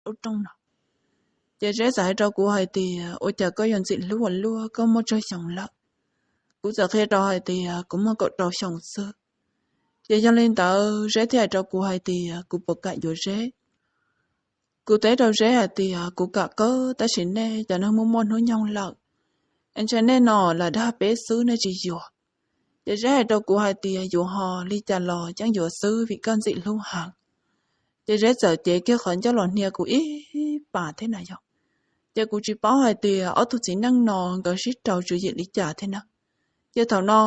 lub rooj no. Ces Zeb txawm hais rau kuv hais tias, ua cas koj yuav ntxim hlub ua luaj, koj muaj tsawg xyoos lawm? Kuv txawm qhia rau hais tias kuv muaj kaum rau xyoos xwb. Ces yog li ntawd Zeb thiaj hais rau kuv hais tias kuv puas kam yuav Zeb. Kuv teb rau Zeb hais tias kuv kam kawg, tab sis nej cov neeg muaj muaj hnub nyoog lawm, es ntshai nej no lam dag peb xwb nej tsis yuav. Ces Zeb hais rau kuv hais tias yuav ho li cas los yeej yuav xwb vim koj ntxim hlub heev. Ces Zeb txawm cev kiag qhov ncauj los hnia kuv ib pas thiab na yog. Ces kuv tsis paub hais tias ob tug txiv neej no nkawd sib raug tswv yim li cas thiab na. Ces thaum no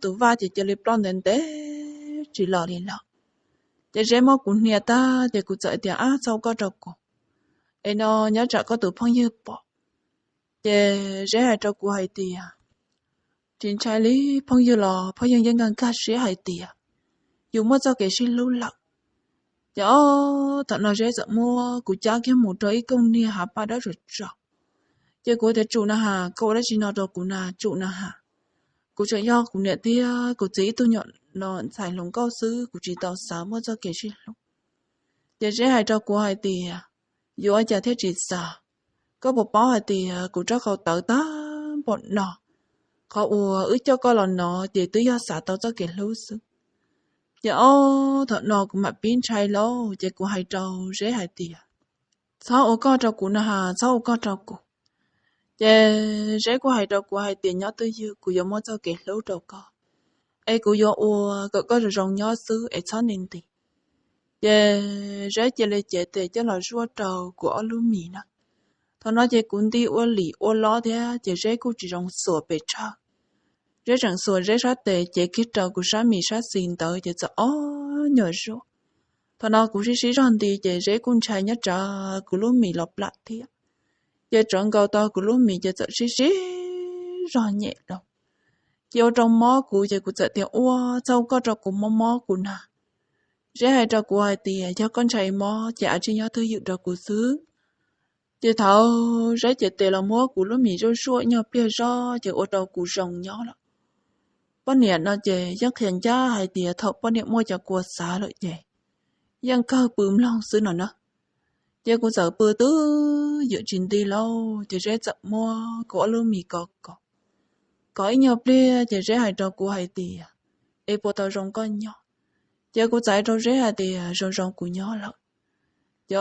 tus vaj ces cia li ploj ntev ntev tsis los li lawm. Ces Zeb muab kuv hnia tag ces kuv txawm tias, ab, txhob ua koj rau kuv, es no nyob tsam koj tus phooj ywg pom. Ces Zeb hais rau kuv hais tias, tsis ntshai li, phooj ywg los phooj ywg yeej nkag nkag siab hais tias yus muaj txoj kev sib hlub lawm. Ces ob thaum no Zeb txawm muab kuv cab kiag mus rau ib koog niag hav paj dawb tsaus tsaus. Ces kuv tias, tsum na has, koj ua dab tsi no rau kuv na, tsum na has. Kuv tseem yog kuv niam thiab kuv txiv ib tug nyuam no ntxhais hluas nkauj xwb, kuv tsis tau xav muaj txoj kev sib hlub. Ces Zeb hais rau kuv hais tias, yuav ua cas thiaj tsis xav? Koj puas paub hais tias kuv rab qau tawv tag npaum no, qhov uas wb coj koj los no ces twb yog xav tau txoj kev hlub xwb. Ces ob thaum no kuv mam pib ntshai lauj, ces kuv hais rau Zeb hais tias, txhob ua koj rau kuv na has, txhob ua koj rau kuv. Ces Zeb kuj hais rau kuv hais tias, nyob twj ywm, kuv yuav muab txoj kev hlub rau koj, es kuv yuav ua kom koj zoo zoo nyob xwb es txhob nti nti. Ces Zeb cia li cev tes coj los zuaj rau kuv ob lub mis na. Thaum no ces kuv nti ua lim ua lob thiab ces Zeb kuj tsis zoo xuas pes tsawg. Zeb tseem xuas Zeb sab tes cev kiag rau kuv sab mis sab xis ntawd ces txawm ob nyuag zuaj. Thaum no kuv sib sib zog nti ces Zeb kuj ntshai nyob tsam kuv lub mis los plam thiab. Ces tsawv nkaus tau kuv lub mis ces txawm sib sib zog nyem lawm. Ces ua rau mob kuv ces kuv txawm tias, ua, txhob ua koj rau kuv, mob mob kuv na. Zeb hais rau kuv hais tias, yog koj ntshai mob ces ua tsis nyob twj ywm rau kuv xwb. Ces thaum Zeb cev tes los muab kuv lub mis zuaj zuaj ib nyuag pliag zog ces ua rau kuv zoo nyob lawm. Poj niam no ces yeej qhia ncaj hais tias thaum poj niam muaj cov kua xav lawm ces yeej kawg pw mloog xwb no na. Ces kuv txawm pw twj ywm tsis nti lauj, ces Zeb txawm muab kuv ob lub mis kov kov. Kov ib nyuag pliag ces Zeb hais rau kuv hais tias, es puas tau zoo koj nyob? Ces kuv txawm hais rau Zeb hais tias, zoo zoo kuv nyob lawm. Ces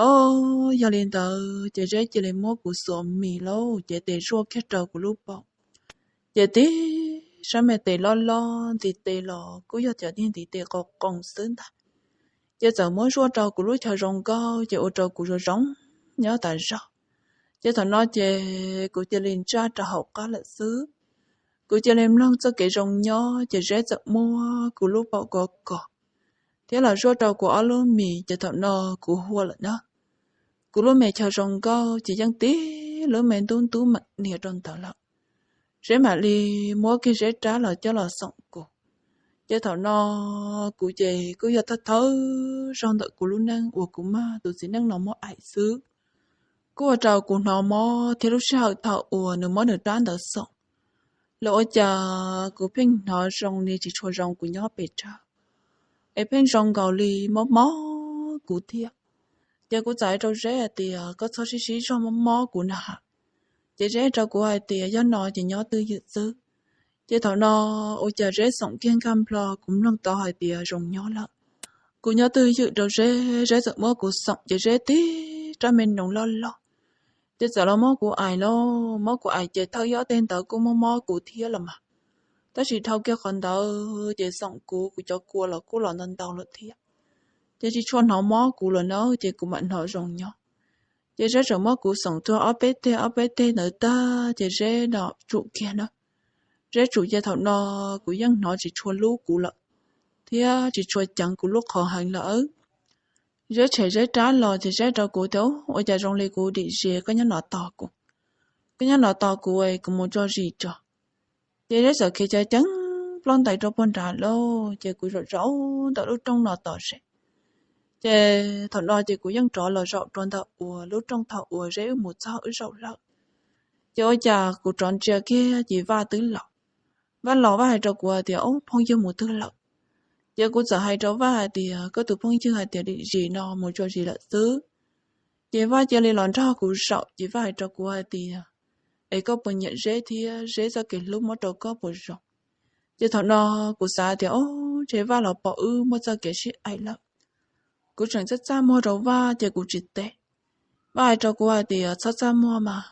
yog li ntawd ces Zeb cia li muab kuv xuas mis lauj, ces tes zuaj kiag rau kuv lub paum. Ces tib sab me tes loj loj ntiv tes los kuj yog cov niag ntiv tes qos qoos xwb ntag. Ces txawm muab zuaj rau kuv lub chaw zoo nkauj ces ua rau kuv zoo zoo nyob tas zog. Ces thaum no ces kuv cia li ntsaj rau hauv qab lawm xwb. Kuv cia li mloog txoj kev zoo nyob ces Zeb txawm muab kuv lub paum kov kov thiab los zuaj rau kuv ob lub mis ces thaum no kuv hua lawm na. Kuv lub me chaw zoo nkauj ces yeej tib lub me ntub ntub meem nias rau ntawd lawm. Zeb mam li muab kiag Zeb rab los coj los xoom kuv. Ces thaum no kuv ces kuj yog thawj thawj zaug ntawm kuv lub neej uas kuv mag tus txiv neej no muab aim xwb. Kuj ua rau kuv hnov mob thiab lub sij hawm thaum uas nws muab nws rab ntawd xoom los ua cas kuv pheej hnov zoo li tsis tshua zoo kuv nyob pes tsawg, es pheej zoo nkaus li mob mob kuv thiab. Ces kuv txawm hais rau Zeb hais tias koj txhob sib sib zog mob mob kuv na has. Ces Zeb hais rau kuv hais tias yog no ces nyob twj ywm xwb. Ces thaum no ua cas Zeb xoom kiag nkag nplo kuv mloog tau hais tias zoo nyob lawm. Kuv nyob twj ywm rau Zeb, Zeb txawm muab kuv xoom ces Zeb tib rab me noov loj loj ces txawm los muab kuv aim lauj, muab kuv aim ces thawj ob teg ntawd kuj mob mob kuv thiab los mas. Tab sis dhau kiag qhov ntawd ces xoom kuv, kuv cov kua los kuj los ntau ntau lawm thiab. Ces tsis tshua hnov mob kuv lawm na, ces kuv mam hnov zoo nyob. Ces Zeb tseem muab kuv xoom tuag ob peb teg ob peb teg ntawd tag ces Zeb no tsum kiag na. Zeb tsum ces thaum no kuv yeej hnov tsis tshua lub kuv lawm thiab tsis tshua ceev kuv lub qhov heev lawm. Zeb tshem Zeb rab los ces Zeb rau kuv tias ua cas zoo li kuv dim zis, koj nyob no tos kuv, koj nyob no tos kuv es kuv mus tso zis tso. Ces Zeb txawm khiav ceev ceev plaub ntais rau puag nrad lauj, ces kuv zaum zaum ntawm lub rooj no tos Zeb. Ces thaum no ces kuv yeej rov los zaum rau ntawm uas lub rooj thaum uas Zeb wb mus txog wb zaum lawm. Ces ua cas kuv rov ntsia kiag ces Vaj twb los. Vaj los Vaj hais rau kuv hais tias, ob, phooj ywg mus twg lawm? Ces kuv txawm hais rau Vaj hais tias koj tus phooj ywg hais tias dim zis no mus tso zis lawm xwb. Ces Vaj cia li los nrog kuv zaum, ces Vaj hais rau kuv hais tias, es koj puas nyiam Zeb thiab Zeb txoj kev hlub muab rau koj puas zoo? Ces thaum no kuv xav tias, o, ntshe Vaj los pom wb muaj txoj kev sib aim lawm. Kuv tseem txaj txaj muag rau Vaj ces kuv tsis teb. Vaj hais rau kuv hais tias, txhob txaj muag mas,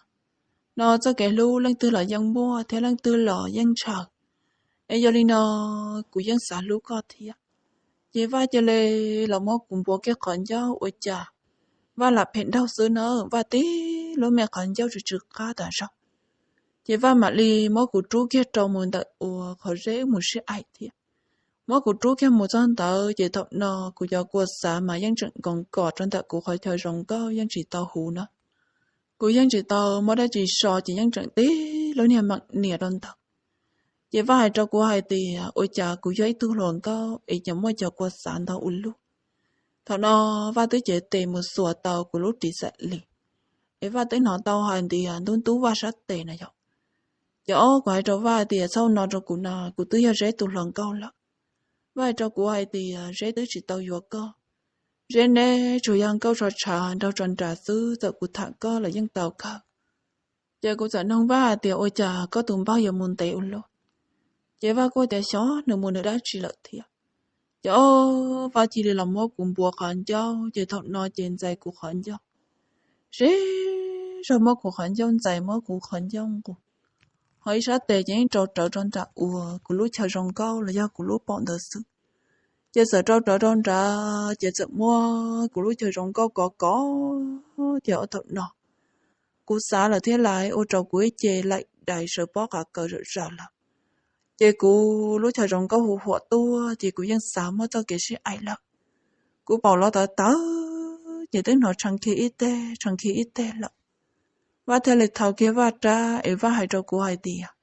no txoj kev hlub leej twg los yeej muaj thiab leej twg los yeej ntshaw. Es yog li no, kuv yeej xav hlub koj thiab. Ces Vaj cia li los muab kuv npuav kiag qhov ncauj, ua cas Vaj lam phem nraug xwb na, Vaj tib lub me qhov ncauj tsw tsw qab tas zog. Ces Vaj mam li muab kuv rub kiag rau mus ntawm uas qhov Zeb wb mus sib aim thiab. Muab kuv rub kiag mus txog ntawd ces thaum no kuv cov kua xav mas yeej tseem nkoos kom rau ntawm kuv qhov chaw zoo nkauj yeej tsis tau huv na. Kuv yeej tsis tau muab dab tsi so ces yeej tseem tib lub niag meem nias rau ntawd. Ces Vaj hais rau kuv hais tias, ua cas kuv yog ib tug hluas nkauj es cas muaj cov kua xav ntau ua luaj. Thaum no Vaj twb cev tes mus xuas tau kuv lub ris xam lis, es Vaj twb hnov tau hais tias ntub ntub Vaj sab tes na yom. Ces o, kuv hais rau Vaj tias, txhob no rau kuv na, kuv twb yog Zeb tus hluas nkauj lawm. Vaj hais rau kuv hais tias, Zeb twb tsis tau yuav koj. Zeb neb tsuas yog nkauj tso tshav nraug tso nras xwb, txawm kuv tham koj los yeej tau kawg. Ces kuv txawm nug Vaj hais tias, ua cas koj tus npawg yuav mus ntev ua luaj? Ces Vaj kuj tias xyov nws mus nws dab tsi lawm thiab. Ces o, Vaj cia li los muab kuv npuav qhov ncauj, ces thaum no ces ntxais kuv qhov ncauj. Siv zog muab kuv qhov ncauj ntxais, muab kuv qhov ncauj nqus, ho ib sab tes ces yeej rau rawv rau nram uas kuv lub chaw zoo nkauj los yog kuv lub paum ntawd xwb. Ces txawm rau rawv rau nrad, ces txawm muab kuv lub chaw zoo nkauj kov kov, ces thaum no kuv xav lawm thiab lais ua rau kuv ib ce laim dais sawv pob qav kaws zom zaws lawm. Ces kuv lub chaw zoo nkauj hu huam tuaj, ces kuv yeej xav muaj txoj kev sib aim lawm. Kuv paum los tawv tawv, ces twb hnov tshee kiag ib teg tshee kiag ib teg lawm. Vaj thiaj li thau kiag Vaj rab es Vaj hais rau kuv hais tias,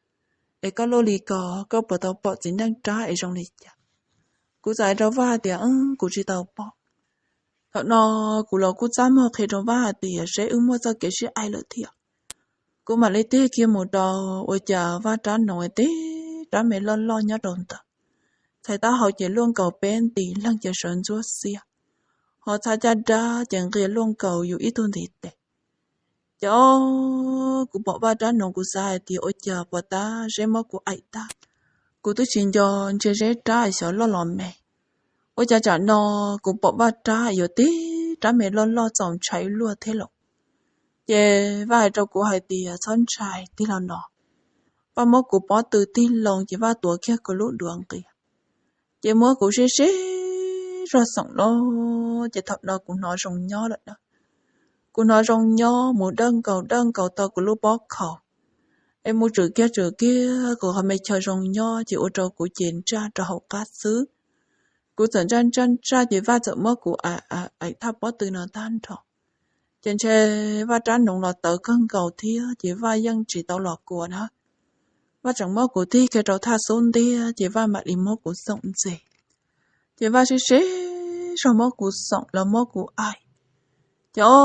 es koj luaj li ko, koj puas tau pom txiv neej rab es zoo li cas? Kuv txawm hais rau Vaj hais tias, kuv tsis tau pom. Thaum no kuv los kuj txaj muag qhia rau Vaj hais tias, Zeb wb muaj txoj kev sib aim lawm thiab. Kuv mam li tig kiag mus rau, ua cas Vaj rab noov tib rab me loj loj nyob rau ntawd. Txhais taub hau ces luaj nkaus peb nti leeg ces sawv ntsuab xiab, ho txhab caj dab ces nqia luaj nkaus yus ib tug ntiv tes. Ces o, kuv pom Vaj rab noov kuv xav hais tias, ua cas puas tab Zeb muab kuv aim tag. Kuv twb tsis nco ntsia Zeb rab xyov loj los me. Ua cas tsam no kuv pom Vaj rab yuav tib rab me loj loj txaus ntshai luaj thiab los. Ces Vaj hais rau kuv hais tias, txhob ntshai, tig los no. Vaj muab kuv pob tw tig loo ces Vaj tuav kiag kuv lub duav nqia, ces muab kuv sib sib zog xoom lauj, ces thaum no kuv hnov zoo nyob lawm na. Kuv hnov zoo nyob mus dawb nkaus dawb nkaus tau kuv lub pob khaus, es mus tswm kiag tswm kiag kuv qhov me chaw zoo nyob ces ua rau kuv ces ntsaj rau hauv qab xwb. Kuv txawm ntsaj ntsaj ntsaj ces Vaj txawm muab kuv aim thaj pob tw no tag nrho. Ces ntshe Vaj rab noov los tawv kawg nkaus thiab ces Vaj yeej tsis tau los kua na. Vaj tseem muab kuv tig kiag rau thaj xub ntiag ces Vaj mam li muab kuv xoom ntxiv. Ces Vaj sib sib zog muab kuv xoom los muab kuv aim. Ces o,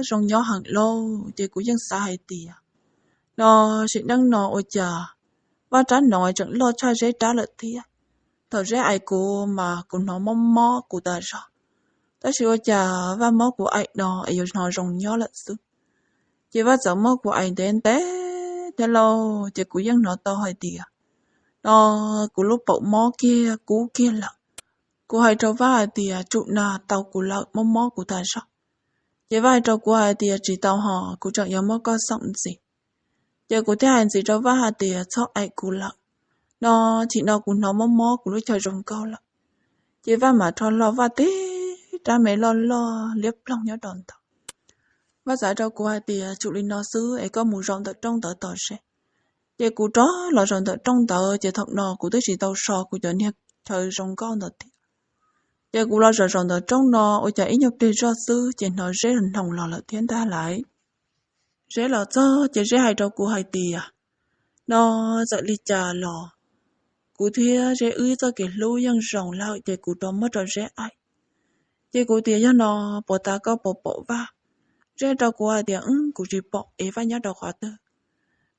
zoo nyob heev lauj, ces kuv yeej xav hais tias, no sim neej no ua cas Vaj rab noov tseem loj tshaj Zeb rab lawm thiab. Thaum Zeb aim kuv mas kuv hnov mob mob kuv tas zog, tab sis ua cas Vaj muab kuv aim no es yuav hnov zoo nyob lawm xwb. Ces Vaj txawm muab kuv aim ntev ntev thiab lauj, ces kuv yeej hnov tau hais tias, no kuv lub paum mob kiag kub kiag lawm. Kuv hais rau Vaj hais tias, tsum na, tau kuv lawm, mob mob kuv tas zog. Ces Vaj hais rau kuv hais tias, tsis tau hos, kuv tseem yuav muab koj xoom ntxiv. Ces kuv thiaj hais ntxiv rau Vaj hais tias, txhob aim kuv lawm, no chim no kuv hnov mob mob kuv lub chaw zoo nkauj lawm. Ces Vaj mam rho hlo Vaj tib rab me loj loj liab ploog nyob rau ntawd. Vaj txawm hais rau kuv hais tias, tsum li no xwb es koj mus zaum ntawm rooj ntawd tos seb. Ces kuv rov los zaum ntawm rooj ntawd, ces thaum no kuv twb tsis tau so kuv cov niag chaw zoo nkauj ntawd thiab. Ces kuv los zaum zaum ntawm rooj no ua cas ib nyuag pliag zoj xwb ces hnov Zeb hnoos los lawm thiab ntag lauj. Zeb los txog ces Zeb hais rau kuv hais tias, no txawm li cas los kuv thiab Zeb wb txoj kev hlub yeej zoo lawm ces kuv rov muab rau Zeb aim. Ces kuv tias, yog no puas tas koj puas pom Vaj? Zeb hais rau kuv hais tias, kuv tsis pom es Vaj nyob rau qhov twg.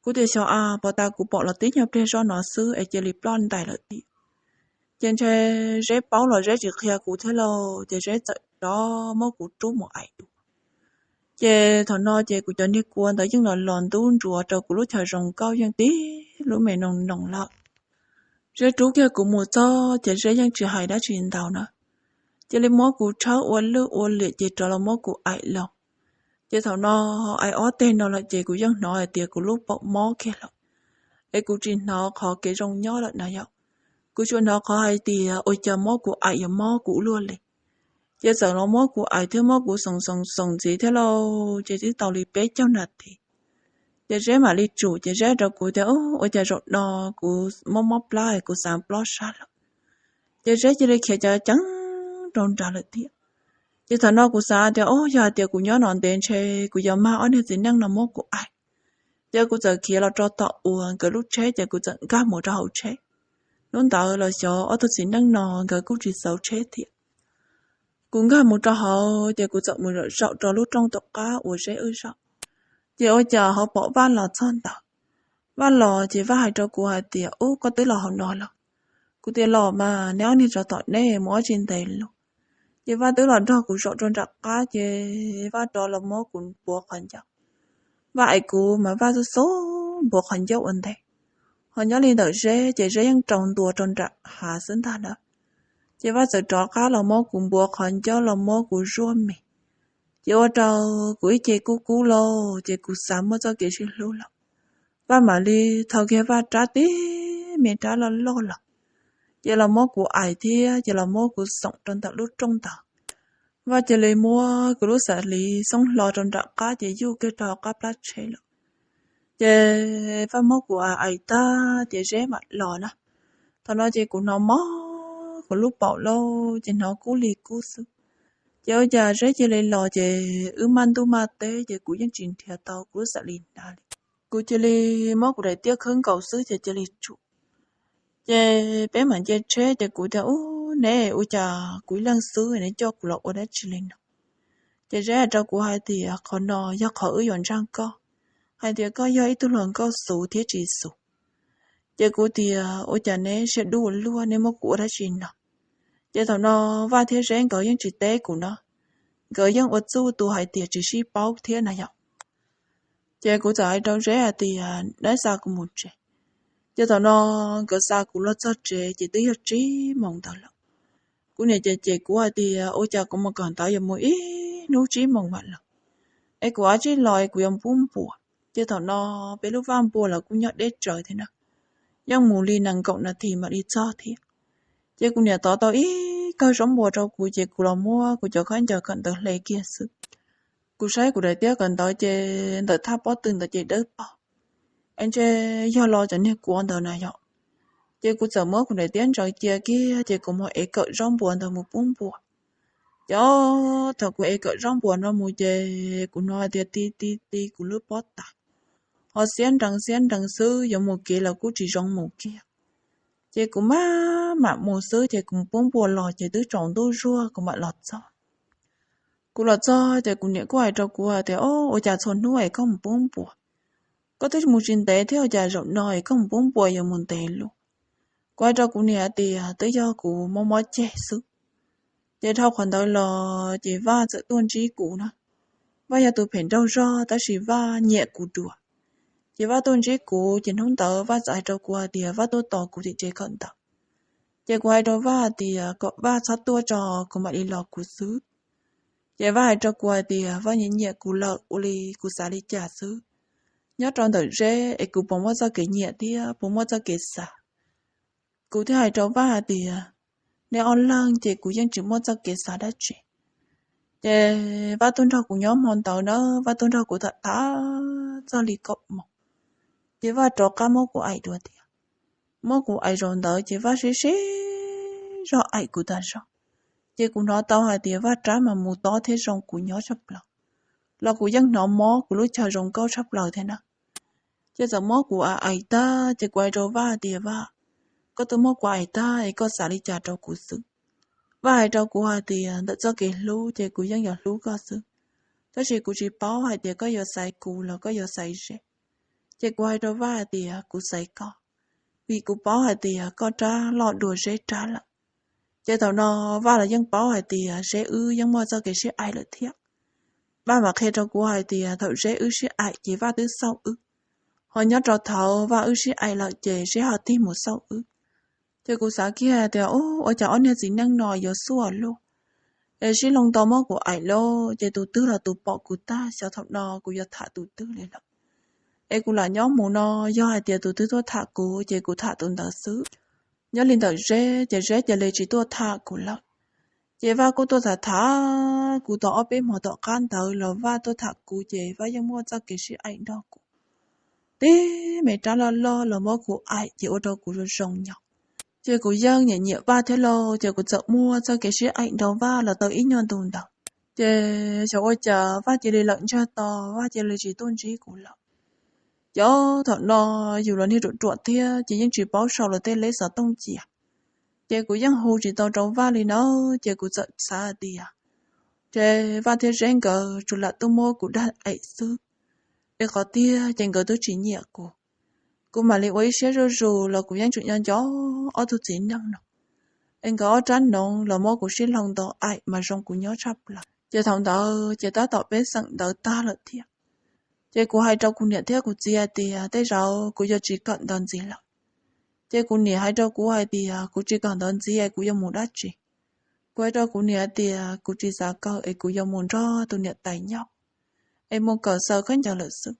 Kuv tias, xyov a, puas tas kuv pom los tib nyuag pliag zoj no xwb es cia li ploj ntais lawm tiag. Ces ntshe Zeb paub los Zeb tsis qhia kuv thiab lauj, ces Zeb txawm rov muab kuv rub mus aim dua. Ces thaum no ces kuv cov niag kua ntawd yeej los los ntub ntsuav rau kuv lub chaw zoo nkauj yeej tib lub me noog noog lawm. Zeb rub kiag kuv mus txog ces Zeb yeej tsis hais dab tsi ntau na, cia li muab kuv tshawb ua lwj ua liam ces rov los muab kuv aim los. Ces thaum no aim ob teg no lawm ces kuv yeej hnov hais tias kuv lub paum mob kiag lawm, es kuv tsis hnov qhov kev zoo nyob lawm na yom. Kuv tsuas hnov qhov hais tias ua cas mob kuv aim yuav mob kuv ua luaj li. Ces txawm los muab kuv aim thiab muab kuv xoom xoom xoom ntxiv thiab lauj, ces twb tau li peb caug nas this. Ces Zeb mam li tsum ces Zeb rau kuv tias, Ua cas zaum no kuv mob mob plab kuv xav plob sab lawm. Ces Zeb cia li khiav ceev ceev rau nrad lawm thiab. Ces thaum no kuv xav tias, Ub, yog hais tias kuv nyob no ntev ntshe kuv yuav mag ob niag txiv neej no muab kuv aim. Ces kuv txawm khiav los rau tom uas nkawd lub tsheb ces kuv txawm nkag mus rau hauv tsheb. Hnub ntawd los xyov ob tug txiv neej no nkawd kuj tsis xauv tsheb thiab. Kuv nkag mus rau hauv ces kuv txawm mus zaum zaum rau lub rooj tom qab uas Zeb wb zaum. Ces ua cas ho pom Vaj los txog ntawd. Vaj los ces Vaj hais rau kuv hais tias, Ub, koj twb los hauv no los? Kuv tias, Los mas, neb ob niag tsov tom nej mus ua tsis ntev los. Ces Vaj twb los nrog kuv zaum rau nram qab ces Vaj rov los muab kuv npuav qhov ncauj. Vaj aim kuv mas Vaj xub xub npuav qhov ncauj ua ntej. Ho nyob li ntawm Zeb ces Zeb yeej rau ntua rau nram hav xwb ntag na. Ces Vaj txawm rov qab los muab kuv npuav qhov ncauj los muab kuv zuaj mis. Ces ua rau kuv ib ce kub kub lauj, ces kuv xav muaj txoj kev sib hlub lawm. Vaj mam li thau kiag Vaj rab tib me rab loj loj los, ces los muab kuv aim thiab ces los muab kuv xoom rau ntawm lub rooj ntawd. Vaj cia li muab kuv lub xav liv xoob hlo rau nram qab ces yuj kiag rau qab plab tsheb lawm. Ces Vaj muab kuv aim aim tag ces Zeb mam los na. Thaum no ces kuv hnov mob kuv lub paum lauj, ces hnov kub li kub xwb. Ces ua cas Zeb cia li los ces wb maj ntuj maj teb ces kuv yeej tsis nrhiav tau kuv lub xav liv hnav li. Kuv cia li muab kuv daim tiab khawb nkaus xwb ces cia li tsum. Ces peb mam nce tsheb ces kuv tias, Ub, neb ua cas kuv ib leeg xwb neb coj kuv los ua dab tsi li no? Ces Zeb hais rau kuv hais tias, Qhov no yog qhov wb yuav ntseeg koj, hais tias koj yog ib tug hluas nkauj xus thiab tsis xus. Ces kuv tias, Ua cas neb siab dub ua luaj, neb muab kuv ua dab tsi no? Ces thaum no Vaj thiab Zeb nkawd yeej tsis teb kuv no, nkawd yeej ua txuj tus hais tias tsis sib paub thiab na yom. Ces kuv txawm hais rau Zeb hais tias, Neb xa kuv mus tsev. Ces thaum no nkawd xa kuv los txog tsev ces twb yog tsib moos ntawd lawm. Kuv niam cem cem kuv hais tias, Ua cas kuv mus kawm ntawv yuav mus ib hnub tsib moos mam los, es kuv ua tsis los es kuv yuav pub npua. Ces thaum no peb lub vaj npua los kuj nyob deb tsawv thiab na, yeej mus li nees nkaum nas this mam li txog thiab. Ces kuv niam tov tau ib kawm zaub npua rau kuv ces kuv los muab kuv cov khaub ncaws kawm ntawv hle kiag xwb. Kuv saib kuv daim tiab kawm ntawv ces ntawm thaj pob tw ntawd ces dawb paug, es ntshe yog los cov niag kua ntawd na yom. Ces kuv txawm muab kuv daim tiab ntsaws cia kiag ces kuv mus ev kawm zaub npua ntawd mus pub npua. Ces thaum kuv ev kawm zaub npua no mus ces kuv hnov hais tias ti ti ti kuv lub pob tw, ho xiab nrees xiab nrees xwb, yuav mus kev los kuj tsis zoo mus kiag. Ces kuv maj mam mus xwb ces kuv mus pub npua los ces twb tsaus ntuj zuag kuv mam los txog. Kuv los txog ces kuv niam kuj hais rau kuv hais tias, Ua cas txhua hnub es koj mus pub npua, koj twb mus tsis ntev thiab ua cas zaum no es koj mus pub npua yuav mus ntev luaj? Kuv hais rau kuv niam hais tias twb yog kuv mob mob ceg xwb. Ces dhau qhov ntawd los ces Vaj txawm tuaj ntsib kuv na. Vaj yog tus phem nraug zog tab sis Vaj nyiam kuv dua. Ces Vaj tuaj ntsib kuv ces hnub ntawd Vaj txawm hais rau kuv hais tias Vaj tuaj tos kuv tim tsev kawm ntawv. Ces kuv hais rau Vaj hais tias kom Vaj txhob tuaj tso, kuv mam li los kuv xwb. Ces Vaj hais rau kuv hais tias Vaj nyiam nyiam kuv lawm, ua li kuv xav li cas xwb. Nyob rau ntawm Zeb es kuv puas muaj txoj kev nyiam thiab puas muaj txoj kev xav? Kuv thiaj hais rau Vaj hais tias, Neb ob leeg ces kuv yeej tsis muaj txoj kev xav dab tsi. Ces Vaj tuaj nrog kuv nyob hmo ntawd na, Vaj tuaj nrog kuv tham tham txog li kaum moos, ces Vaj rov qab muab kuv aim dua thiab. Muab kuv aim zaum ntawd ces Vaj sib sib zog aim kuv tag zog. Ces kuv hnov tau hais tias Vaj rab mas mus tob thiab zoo kuv nyob tshaj plaws, los kuv yeej hnov mob kuv lub chaw zoo nkauj tshaj plaws thiab na. Ces txawm muab kuv aim aim tag ces kuv hais rau Vaj hais tias, Vaj, koj twb muab kuv aim tag es koj xav li cas rau kuv xwb? Vaj hais rau kuv hais tias ntawm txoj kev hlub ces kuv yeej yuav hlub koj xwb, tab sis kuv tsis paub hais tias koj yuav xaiv kuv los koj yuav xaiv Zeb. Ces kuv hais rau Vaj hais tias kuv xaiv koj, vim kuv paub hais tias koj rab loj dua Zeb rab lawm. Ces thaum no Vaj los yeej paub hais tias Zeb wb yeej muaj txoj kev sib aim lawm thiab. Vaj mam qhia rau kuv hais tias thaum Zeb wb sib aim ces Vaj twb xauj wb, ho nyob rau thaum Vaj wb sib aim lawm ces Zeb ho tig mus xauj wb. Ces kuv xav kiag tias, ua cas ob niag txiv neej no yuav xuaj luaj, es sib hloov tau muab kuv aim lawm ces tus twg los tus pom kuv tag, xyov thaum no kuv yuav tham tus twg li lawm. Es kuv lam nyob mus no, yog hais tias tus twg tuaj tham kuv ces kuv tham tus ntawd xwb. Nyob li ntawm Zeb ces Zeb cia li tsis tuaj tham kuv lawm. Ces Vaj kuj tuaj tham tham kuv tau ob peb hmo tom qab ntawd los Vaj tuaj tham kuv ces Vaj yeej muaj txoj kev sib aim nrog kuv. Tib me rab loj loj los muab kuv aim ces ua rau kuv zoo zoo nyob. Ces kuv yeej nyiam nyiam Vaj thiab lauj, ces kuv txawm muaj txoj kev sib aim nrog Vaj los tau ib nyuag ntu ntawd. Ces xyov ua cas Vaj cia li lawm ntsiag to, Vaj cia li tsis tuaj ntsib kuv lawm. Ces thaum no yus los niag ruam ruam thiab ces yeej tsis paub sau luag tej leb xov tooj cia. Ces kuv yeej hu tsis tau rau Vaj li na, ces kuv txawm xav hais tias, ces Vaj thiab Zeb nkawd tsuas lam tuaj muab kuv dag aim xwb, es qhov tiag ces nkawd twb tsis nyiam kuv. Kuv mam li ua ib siab zuj zus los kuv yeej tseem nco nco ob tug txiv neej no, es nkawd ob rab noov los muab kuv sib hloov nto aim mas zoo kuv nyob tshaj plaws. Ces thaum ntawd ces tab tom peb xeem ntawd tag lawm thiab. Ces kuv hais rau kuv niam thiab kuv txiv hais tias tej zaum kuv yuav tsis kawm ntawv ntxiv lawm. Ces kuv niam hais rau kuv hais tias kuv tsis kawm ntawv ntxiv es kuv yuav mus dab tsi. Kuv hais rau kuv niam hais tias kuv tsis xav kawm es kuv yuav mus nrog tus niam tais nyob, es mus kawm xaws khaub ncaws lawm xwb.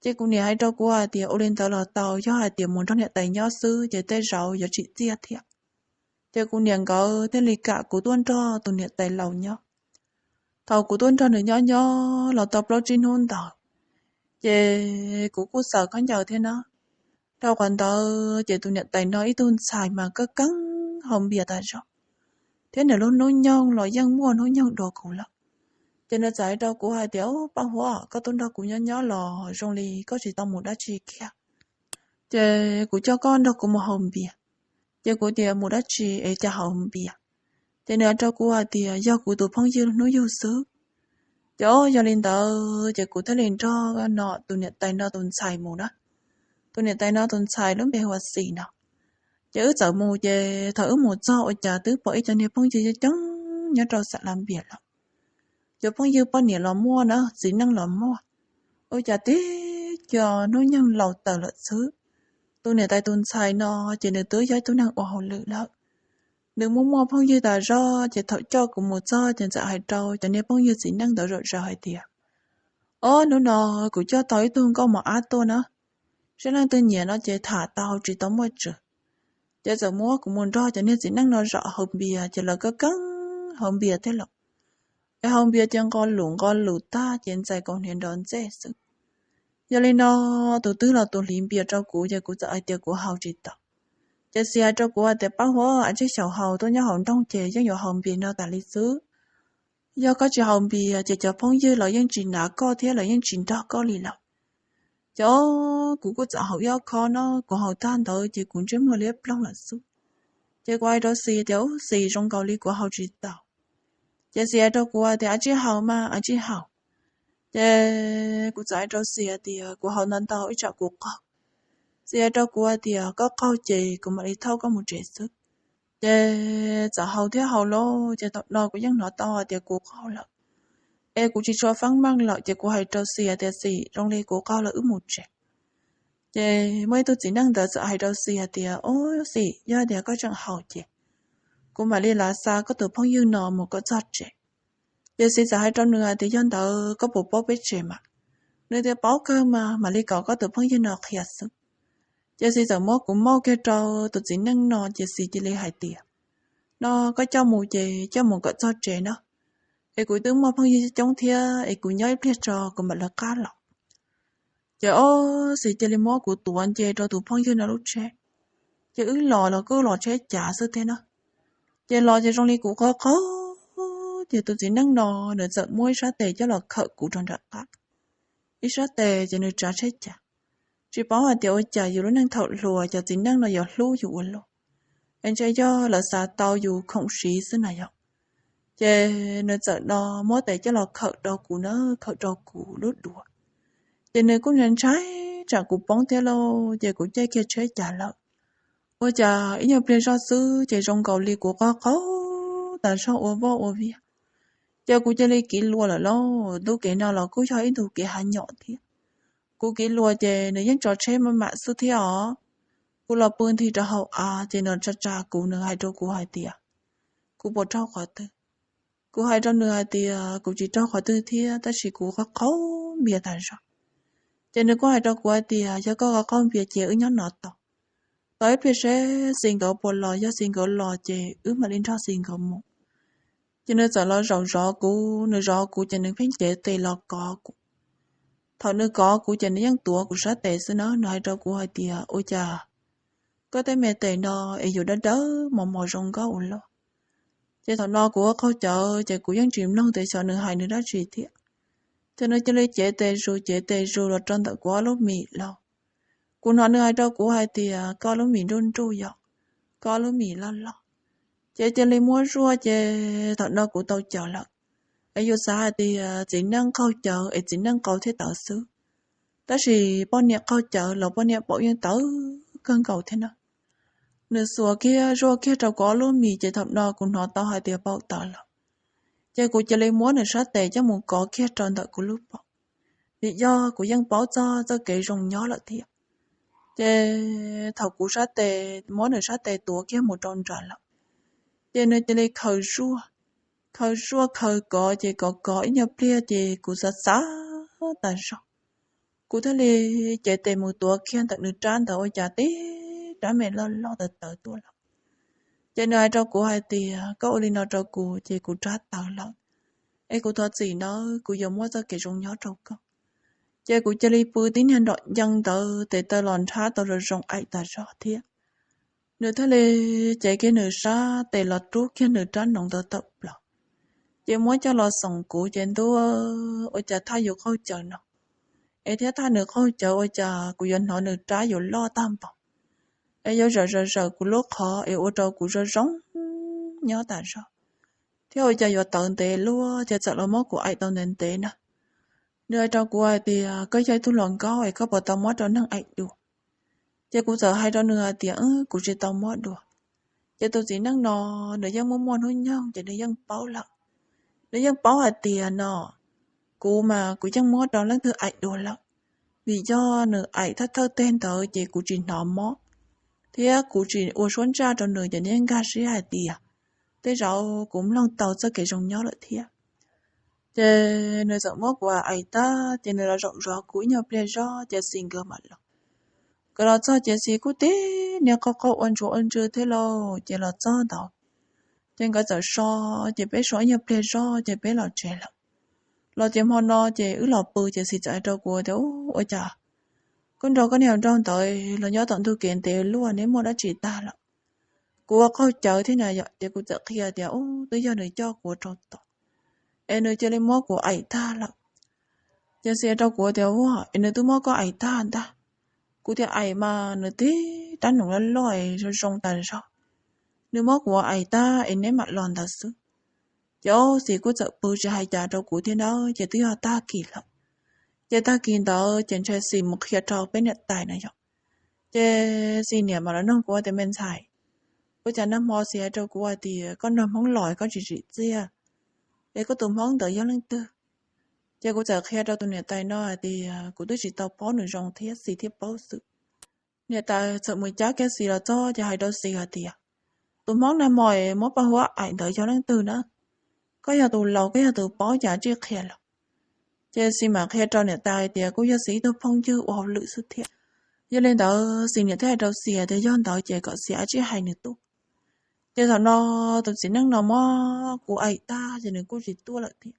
Ces kuv niam hais rau kuv hais tias ua li ntawd los tau, yog hais tias mus nrog niam tais nyob xwb ces tej zaum yuav tsim txiaj thiab. Ces kuv niam nkawd thiaj li kam kuv tuaj nrog tus niam tais laus nyob. Thaum kuv tuaj nrog nws nyob nyob los tau plaub tsib hnub ntawd, ces kuv kuj xaws khaub ncaws thiab na. Dhau qhov ntawd ces tus niam tais no ib tug ntxhais mas keeb keeb haus npias tas zog, thiab nws lub hnub nyoog los yeej muaj hnub nyoog dua kuv lawm. Ces nws txawm hais rau kuv hais tias, Paj Huab, koj tuaj nrog kuv nyob nyob los zoo li koj tsis tau mus dab tsi kiag. Ces kuv coj koj nrog kuv mus haus npias. Ces kuv tias, Mus dab tsi es cas haus npias? Ces nws hais rau kuv hais tias yog kuv tus phooj ywg hnub yug xwb. Ces yog li ntawd ces kuv thiaj li nrog no tus niam tais no tus ntxhais mus na. Tus niam tais no tus ntxhais lub npe hu ua Xis no. Ces wb txawm mus ces thaum wb mus txog ua cas twb pom ib co niag phooj ywg coob coob nyob rau xam las npias lawm. Cov phooj ywg poj niam los muaj na, txiv neej los muaj. Ua cas tib co hnub nyoog laus tawm lawm xwb. Tus niam tais tus ntxhais no ces nws twb yog ib tug neeg ua hauj lwm lawm. Nws muaj muaj phooj ywg tas zog ces thaum coj kuv mus txog ces txawm hais rau cov niag phooj ywg txiv neej ntawd zom zaws hais tias, Ob hnub no kuv coj tau ib tug nkauj mos ab tuaj na. Saib leej twg nyiam no ces tham tau, tsis tau muaj tswv. Ces txawm muab kuv mus nrog cov niag txiv neej no zaum haus npias ces lawv keeb keeb haus npias thiab lawm. Es haus npias ces nqos lus nqos lus tag ces ntxais kaus hniav nrov ntxej xwb. Yog li no tus twg los tus hliv npias rau kuv ces kuv txawm hais tias kuv haus tsis tau. Ces Xis hais rau kuv hais tias, Paj Huab, a tsij xyaum haus, tuaj nyob hauv nroog ces yeej yuav haus npias no tas li xwb. Yog koj tsis haus npias ces cov phooj ywg los yeej tsis hnav koj thiab lawv yeej tsis nrog koj li lawm. Ces kuv kuj txawm haus ib ob khob no, kuv haus tag ntawd ces kuv ntsej muag liab ploog lawm xwb. Ces kuv hais rau Xis tias, Ub, Xis, zoo nkaus li kuv haus tsis tau. Ces Xis hais rau kuv tias, A tsij haus mas, a tsij haus. Ces kuv txawm hais rau Xis tias, Kuv haus ntau ntau ib tsam kuv qaug. Xis hais rau kuv tias, Koj qaug ces kuv mam li thauj koj mus tsev xwb. Ces txawm haus thiab haus lauj, ces thaum no kuv yeej hnov tau hais tias kuv qaug lawm. Es kuv tsis tshua feeb meej lawm ces kuv hais rau Xis tias, Xis, zoo li kuv qaug lawm, wb mus tsev. Ces muaj ib tug txiv neej ntawd txawm hais rau Xis hais tias, Ob, Xis, yog tias koj tseem haus ces kuv mam li lav xa koj tus phooj ywg no mus kom txog tsev. Ces Xis txawm hais rau nws hais tias, Yog ntawd koj puas paub peb tsev mas? Nws tias, Paub kawg mas, mam li kom koj tus phooj ywg no qhia xwb. Ces Xis txawm muab kuv mauj kiag rau tus txiv neej no ces Xis cia li hais tias, No koj coj mus ces coj mus kom txog tsev na. Es kuv twb muaj phooj ywg coob thiab es kuv nyob ib pliag tso kuv mam lawv qab los. Ces ob, Xis cia li muab kuv tuav nce rau tus phooj ywg no lub tsheb. Ces wb los los kuj los tsheb cav xwb thiab na. Ces los ces zoo li kuv qaug qaug, ces tus txiv neej no nws txawm muab ib sab tes coj los khawm kuv rau nram qab, ib sab tes ces nws tsav tsheb cav. Tsis paub hais tias ua cas yus lub neej thaum hluas cov txiv neej no yuav hlub yus ua luaj, es ntshe yog lawv xav tau yus khoom siv xwb na yom. Ces nws txawm no muab tes coj los khawm rau kuv na, khawm rau kuv lub duav. Ces nws kuj ntshai ntshai tsam kuv poob thiab lauj, ces kuv caij kiag tsheb cav lawm. Ua cas ib nyuag pliag zoj xwb ces zoo nkaus li kuv qaug qaug tas zog ua voj ua viag. Ces kuv cia li kiv luas lawm lauj. Ntu kev no los kuj yog ib ntu kev hav nyom thiab. Kuv kiv luas ces nws yeej tso tsheb maj mam xwb thiab os. Kuv los pw nthi rau hauv av ces nws tsa tsa kuv, nws hais rau kuv hais tias kuv puas raug qhov twg. Kuv hais rau nws hais tias kuv tsis raug qhov twg thiab, tab sis kuv qaug qaug npias tas zog. Ces nws kuj hais rau kuv hais tias yog koj qaug qaug npias ces wb nyob no tos, tos ib pliag seb Xis nkawd puas los, yog Xis nkawd los ces wb mam li nrog Xis nkawd mus. Ces nws txawm los zaum zov kuv, nws zov kuv ces nws pheej cev tes los kov kuv. Thaum nws kov kuv ces nws yeej tuav kuv sab tes xwb na. Nws hais rau kuv hais tias ua cas koj tej me tes no es yuav dawb dawb mos mos zoo nkauj ua luaj. Ces thaum no kuv ua qaug cawv ces kuv yeej tsis mloog tias xyov nws hais nws dab tsi thiab. Ces nws cia li cev tes zus cev tes zus los rau ntawm kuv ob lub mis lauj. Kuv hnov nws hais rau kuv hais tias koj lub mis nruj nruj yom, koj lub mis loj loj. Ces cia li muab zuaj ces thaum no kuv tau caws lawm. Es yus xav hais tias txiv neej qaug cawv es txiv neej qau thiaj tawv xwb, tab sis poj niam qaug cawv los poj niam paum yeej tawv kawg nkaus thiab na. Nws xuas kiag zuaj kiag rau kuv ob lub mis ces thaum no kuv hnov tau hais tias paum tawv lawm. Ces kuv cia li muab nws sab tes coj mus kov kiag rau ntawm kuv lub paum, vim yog kuv yeej paub txog txoj kev zoo nyob lawm thiab. Ces thaum kuv sab tes, muab nws sab tes tuav kiag mus rau nram lawm, ces nws cia li khaws zuaj, khaws zuaj khaws kov ces kov kov ib nyuag pliag ces kuv xav xav tas zog. Kuv thiaj li cev tes mus tuav kiag ntawm nws rab ntawd ua cas tib rab me loj loj tawv tawv tuaj lawm. Ces nws hais rau kuv hais tias koj ua li no rau kuv ces kuv rab tawv lawm, es kuv thov txim nawb, kuv yuav muab txoj kev zoo nyob rau koj. Ces kuv cia li pw tib niag nrom ncee ntawd tes taw los nrhab tau zoo zoo aim tas zog thiab. Nws thiaj li cev kiag nws sab tes los rub kiag nws rab hnoov ntawd tawm plaws, ces muab coj los xoom kuv ces ntuj, ua cas thaj yus qaug cawv no, es thiab thaj nws qaug cawv ua cas kuv yuav hnov nws rab yuav loj tag npaum, es yuav zawm zawm zawm kuv lub qhov es ua rau kuv zoo zoo nyob tas zog, thiab ua cas yuav tawv ntev luaj ces txawm los muab kuv aim tau ntev ntev na. Nws hais rau kuv hais tias koj yog ib tug hluas nkauj es koj puas tau muab rau neeg aim dua? Ces kuv txawm hais rau nws hais tias kuv tsis tau muab dua. Ces tus txiv neej no nws yeej muaj muaj hnub nyoog ces nws yeej paub lawm. Nws yeej paub hais tias no kuv mas kuv yeej muab rau leej twg aim dua lawm, vim yog nws aim thawj thawj teg ntawd ces kuv tsis hnov mob, thiab kuv tsis ua suab ntsaj rau nws ces nws yeej nkag siab hais tias tej zaum kuv mloog tau txoj kev zoo nyob lawm thiab. Ces nws txawm muab kuv aim tag ces nws los zaum zov kuv ib nyuag pliag zog ces Xis nkawd mam los. Nkawd los txog ces Xis kuj tib niag qaug qaug ua ntsuav ua ntsws thiab lauj, ces los txog ntawd ces nkawd txawm so, ces peb so ib nyuag pliag zog ces peb los tsev lawm. Los ces hmo no ces wb los pw ces Xis txawm hais rau kuv tias ua cas koj nrog koj niag hluas nraug ntawd los nyob tom ntug kev ntev luaj, neb muaj dab tsi tag lawm? Kuv ua qaug cawv thiab na yom, ces kuv txawm qhia tias twb yog nws coj kuv rau tom, es nws cia li muab kuv aim tag lawm. Ces Xis hais rau kuv tias ua es nws twb muab koj aim tag ntag. Kuv tias aim mas nws tib rab hnoov loj loj es zoo zoo tas zog, nws muab kuv aim tag es neb mam los ntawd xwb. Ces Xis kuj txawm pw tsis hais cas rau kuv thiab na, ces twb yog tag kis lawm. Ces tag kis ntawd ces ntshe Xis mus qhia rau peb niam tais na yom. Ces Xis niam mam los nug kuv tias me ntxhais, ua cas nag hmo Xis hais rau kuv hais tias koj nrog Hmoob los koj tsis tsim txiaj, es koj tus Hmoob ntawd yog leej twg? Ces kuv txawm qhia rau tus niam tais no hais tias kuv twb tsis tau paub nws zoo thiab, Xis thiaj paub xwb. Niam tais txawm mus cab kiag Xis los txog ces hais rau Xis hais tias tus Hmoob nag hmo es muab paj huab aim ntawd yog leej twg na? Koj yog tus laus koj yog tus paub, cas tsis qhia los? Ces Xis mam qhia rau niam tais hais tias kuj yog Xis ib tug phooj ywg ua hauj lwm xwb thiab. Yog li ntawd Xis niam thiaj hais rau Xis tias yog ntawd ces kom Xis cia li hais nws tuaj. Ces thaum no tus txiv neej no muab kuv aim tag ces nws kuj tsis tuaj lawm thiab.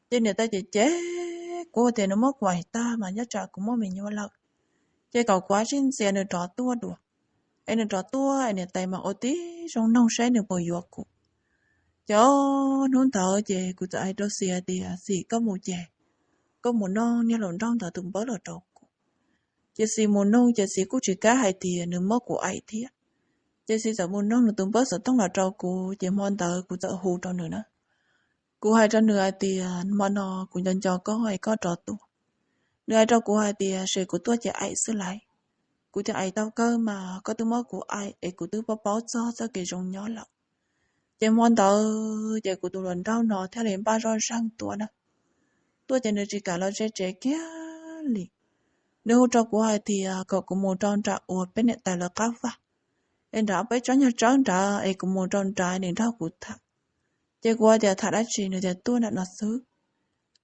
Ces niam tais ces cem kuv tias nws muab kuv aim tag mas nyob tsam kuv muaj me nyuam lawm, ces kom kuv cia li ntxias nws rov tuaj dua, es nws rov tuaj es niam tais mam ua tib zoo noog saib nws puas yuav kuv. Ces hnub ntawd ces kuv txawm hais rau Xis tias Xis, koj mus ces koj mus nug niag hluas nraug ntawd tus npawb los rau kuv. Ces Xis mus nug ces Xis kuj tsis kam hais tias nws muab kuv aim thiab. Ces Xis txawm mus nug nws tus npawb xov tooj los rau kuv, ces hmo ntawd kuv txawm hu rau nws na. Kuv hais rau nws hais tias hmo no kuv nco nco koj es koj rov tuaj. Nws hais rau kuv hais tias ces kuv tuaj ces aim xwb lauj. Kuv tias aim tau kawg mas, koj twb muab kuv aim es kuv twb paub paub txog txoj kev zoo nyob lawm. Ces hmo ntawd ces kuv tus hluas nraug no thiaj li npaj zoj zeeg tuaj na. Tuaj ces nws tsis kam los ze tsev kiag li. Nws hu rau kuv hais tias kom kuv mus rau nram uas peb niam tais lawv qab vaj, es nram peb tsob nyuag tsawb nrad es kuv mus rau nrad nws nrog kuv tham. Ces kuv hais tias tham dab tsi, nws tias tuaj nram no xwb.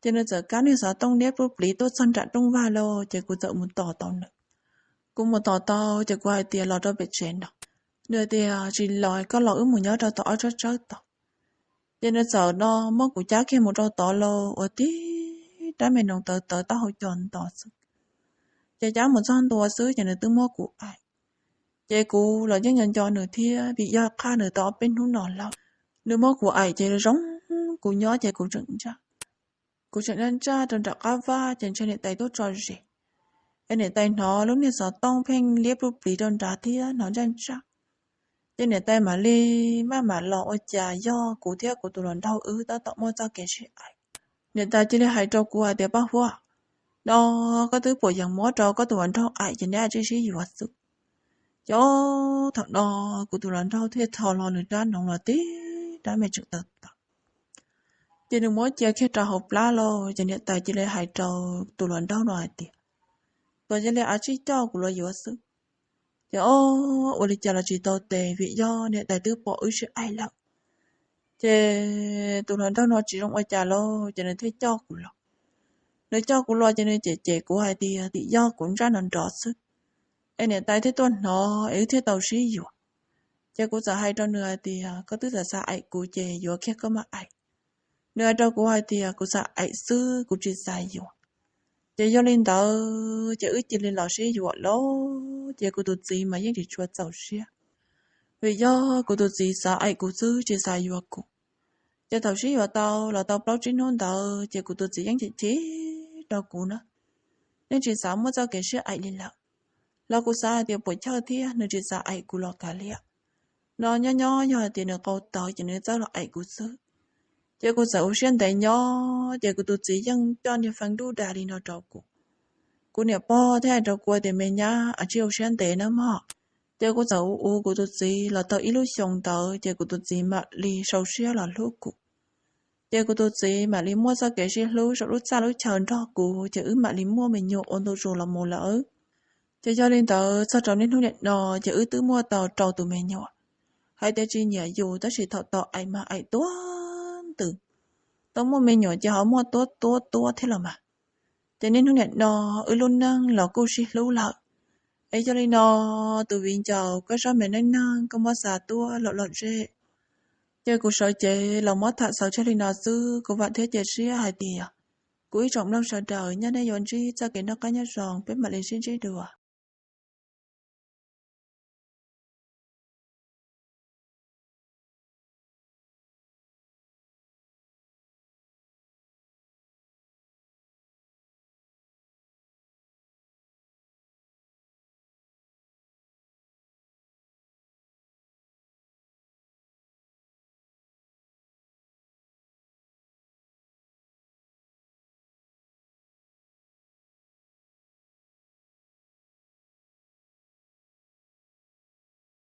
Ces nws txawm kab niag xov tooj liab pluj pliv tuaj txog nram rooj vag lawm ces kuv txawm mus tos tau nws. Kuv mus tos tau ces kuv hais tias los rau pem tsev no. Nws tias tsis los, koj los wb mus nyob rau tom ob tsob tsawb tod. Ces nws txawm no muab kuv cab kiag mus rau tod lawm ua tib rab me noog tawv tawv taub hau co nto xwb. Ces cab mus txog ntua xwb ces nws twb muab kuv aim. Ces kuv los yeej nco nco nws thiab vim yog qhab nws tau ob peb hnub no lawm. Nws muab kuv aim ces zoo, kuv nyob ces kuv tseem ntsaj, kuv tseem ntsaj ntsaj rau nram qab vaj ces ntshe niam tais tuaj tso zis, es niam tais hnov lub niag xov tooj pheej liab pluj pliv rau nrad thiab hnov ntsaj ntsaj. Ces niam tais mam li maj mam los ua cas yog kuv thiab kuv tus hluas nraug wb tab tom muaj txoj kev sib aim. Niam tais cia li hais rau kuv hais tias, Paj Huab, no koj twb puas yees muab rau koj tus hluas nraug aim ces neb cia li sib yuav xwb. Ces thaum no kuv tus hluas nraug thiaj tho hlo nws rab noog los tib rab me tseem tawv tawv. Ces nws muab cia kiag rau hauv plab lawm ces niam tais cia li hais rau tus hluas nraug no hais tias, Tus cia li av tsij coj kuv los yuav xwb. Ces o, ua li cas los tsis tau tes vim yog niam tais twb pom wb sib aim lawm. Ces tus hluas nraug no tsis zoo ua cas lawm ces nws thiaj coj kuv los. Nws coj kuv los ces nws cem cem kuv hais tias tim yog kuv ntsaj nrov nrov xwb, es niam tais thiaj tuaj hnov es wb thiaj tau sib yuav. Ces kuv txawm hais rau nws hais tias, Koj twb txawm xav aim kuv ces yuav kiag koj mam aim. Nws hais rau kuv hais tias, Kuv xav aim xwb, kuv tsis xav yuav. Ces yog li ntawd ces wb cia li los sib yuav lawm ces kuv tus txiv mas yeej tsis tshua txaus siab, vim yog kuv tus txiv xav aim kuv xwb tsis xav yuav kuv. Ces thaum sib yuav tau los tau plaub tsib hnub ntawd ces kuv tus txiv yeej chim chim rau kuv na, yeej tsis xav muaj txoj kev sib aim li lawm. Los kuv xav hais tias puas chawj thiab nws tsis xav aim kuv los kav liam. No nyob nyob yog hais tias nws qau tawv ces nws txawj los aim kuv xwb. Ces kuv txawm ua siab ntev nyob ces kuv tus txiv yeej coj niag feem dub dag li no rau kuv. Kuv niam pog thiaj hais rau kuv tias, Me nyab, av tsij ua siab ntev nawb mog. Ces kuv txawm ua ua kuv tus txiv los tau ib lub xyoos ntawd ces kuv tus txiv mam li sau siab los hlub kuv. Ces kuv tus txiv mam li muaj txoj kev sib hlub saum lub txaj lub chaw nrog kuv ces wb mam li muaj me nyuam ua ntu zus los mus lawm. Ces yog li ntawd txog rau niaj hnub niam no ces wb twb muaj tau rau tus me nyuam. Hais tias tsis nyiam yus tab sis thaum tau aim mas aim tuab ntws. Tau muaj me nyuam ces ho muaj tuab tuab tuab thiab los mas. Ces niaj hnub niam no wb lub neej los kuj sib hlub lawm. Es yog li no, tus viv ncaus, koj zaj me neej neeg koj muab xa tuaj lom lom zem, ces kuv sawv cev los muab tham xaus tseg li no xwb. Kuv vam thiab cia siab hais tias kuv ib tsoom mloog sawv daws nyob nej yuav ntsib txoj kev noj qab nyob zoo, peb mam li sib ntsib dua.